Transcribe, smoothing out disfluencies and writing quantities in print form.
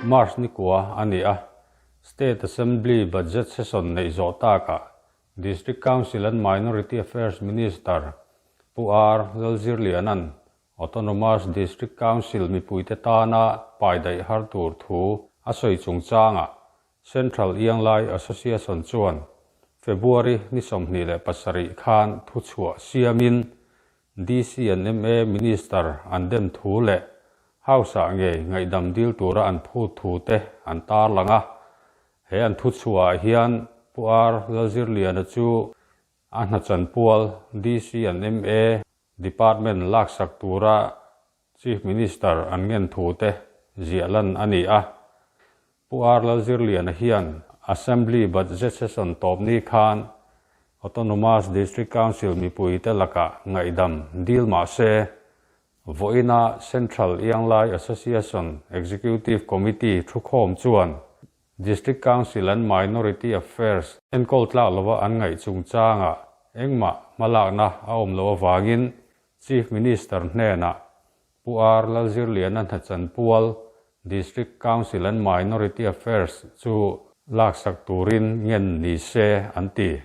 March ni kua a ni a, State Assembly Budget Session neih zawh takah District Council and Minority Affairs Minister Pu R. Lalzirliana'n Autonomous District Council mipuite tana pai daih har tur thu a sawi chungchangah Central Ianglai Association chuan February ni 27 khan thuchhuah siamin DC and MA Minister an dem thu leh House-ah ngei ngaihdam dil tura an phut thu te an tarlang a. He an thuchhuahah hian Pu R. Lalzirliana chu a hnachanpual DC and MA Department laksak tura Chief Minister an ngen thu te ziah lan a ni a. Pu R. Lalzirliana hian Assembly Budget Session tawp ni khan Autonomous District Council mipuite lakah ngaihdam dil mah se, vawiina Central Ianglai Association Executive Committee thukhawm chuan District Council and Minority Affairs enkawl tlak lova an ngaih chungchangah engmah hmalakna a awm loh avangin Chief Minister hnenah Pu R. Lalzirliana hnachanpual District Council and Minority Affairs chu laksak turin ngen ni se an ti.